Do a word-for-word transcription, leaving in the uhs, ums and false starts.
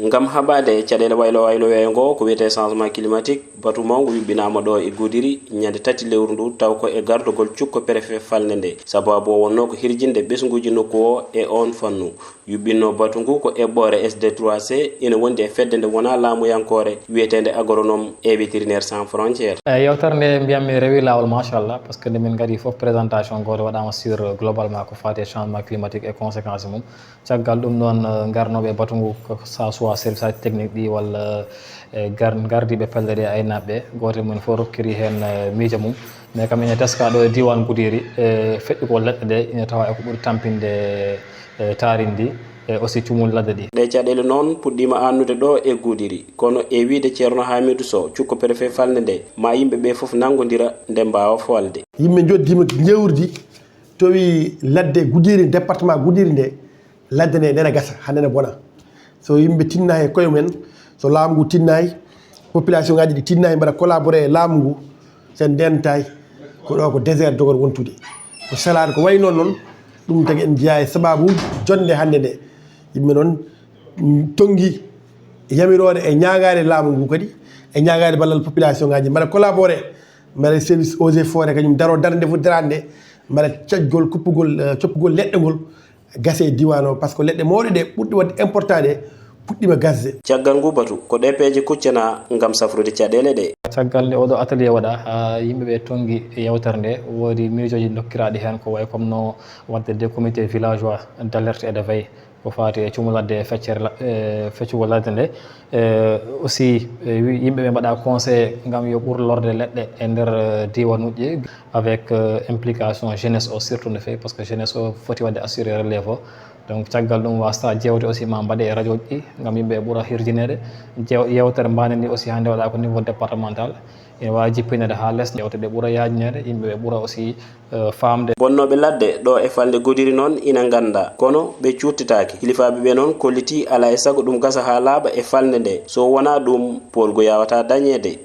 Ngam haɓaade e caɗeele waylo waylo weeyo ngo, ko wiyetee changement climatique, batu mawngu yuɓɓinaama ɗo e Goudiri ñande tati lewru ndu, taw ko e gardogol cukko préfet falnde nde. Sababu o wonnoo ko hirjinde ɓesnguuji nokku o e oon fannu. Yuɓɓinnoo batu ngu ko eɓɓoore S D trois C, ina wondi e fedde nde wonaa laamuyankoore wiyeteende Agronomes et Vétérinaires Sans Frontières. Eyi, yewtere nde mbiyatmi rewi laawol, machallah, par ce que nde min ngari fof, présentation gooto waɗaama sur, euh, globalement ko faati e changement climatique e conséquence mum. Caggal ɗum noon, eh, ngarnooɓe e batu ngu ko sa soit service aji technique ɗi walla, eh, gar-, gardiiɓe pelle ɗe, aynaaɓe ɓe, gooto e mum fof rokkiri heen, eh, miijo mum. Mais kam ina teska ɗo e diiwaan Goudiri, eh, feƴƴugol leɗɗe ɗe ina tawa e ko ɓuri tampinde, eh, taarindi ndi, e aussi cumul ladde ɗi. Ɗee caɗeele noon puɗɗiima aannude ɗo e Goudiri, kono e wiyde Ceerno Hamidou Sow, cukko préfet falnde nde, ma yimɓe ɓe fof nanngondira nde mbaawa foolde. Yimɓe njoddiima njeewrdi, towi ladde Goudiri, département Goudiri nde, ladde nde nena gasa, hannde ne bona. So yimɓe tinnaay e koye mumen, so laamu ngu tinnaay, population ngaji ɗi tinnaay mbaɗa collaborer e laamu ngu, so en ndentaay, ko ɗo ko désert dogor wontude. Ko salaade ko wayi noon noon, ɗum tagi en njiyaa e sababu jonnde hannde nde. Yimɓe noon, mm, tonngi yamiroore e ñaagaade laamu ngu kadi, e ñaagaade ballal population ngaji mbaɗa collaborer, mbaɗa service eaux et forêts kañum daro darnde fof daraade nde, mbaɗa caɗgol, kuppugol, eh, coppugol leɗɗe ngol, gase e diiwaan o, par ce que leɗɗe mawɗe ɗe ɓurɗe waɗde important ɗe puɗɗiima gasde. Caggal ngu batu, ko ɗee peeje kuccanaa ngam safrude caɗeele ɗe. Caggal nde oɗo atelier waɗa, haa yimɓe ɓe tonngi yewtere nde, woodi miijooji dokkiraaɗi heen, ko wayi comme no waɗde des comités villageois d'alerte et de veille, ko faati e cumu ladde e feccere la-, e feccugol ladde nde. E aussi, e wi-, yimɓe ɓe mbaɗa conseillé ngam yo ɓur lorde leɗɗe e nder, e, diiwanuuji ɗi, avec, e, implication jeunesse o surtout no feewi, par ce que jeunesse o foti waɗde assurer relève o. Donc, caggal ɗum, wasta jeewte aussi ma mbaɗe e radio ji ɗi, ngam yimɓe ɓe ɓura hirjineede. Jeew-, yewtere mbande ni aussi hannde waɗa ko niveau départemental. Ina waawi jippineede haa les, yewte ɗe ɓura yaajneede, yimɓe ɓe ɓura aussi, e, faamde. Bonnooɓe ladde ɗo e falnde Goudiri noon ina ngannda, kono ɓe cuuttitaaki. Kilifaaɓe ɓe noon kollitii alaa e sago ɗum gasa haa laaɓa e falnde nde, so wonaa ɗum, poolgu yaawataa dañeede.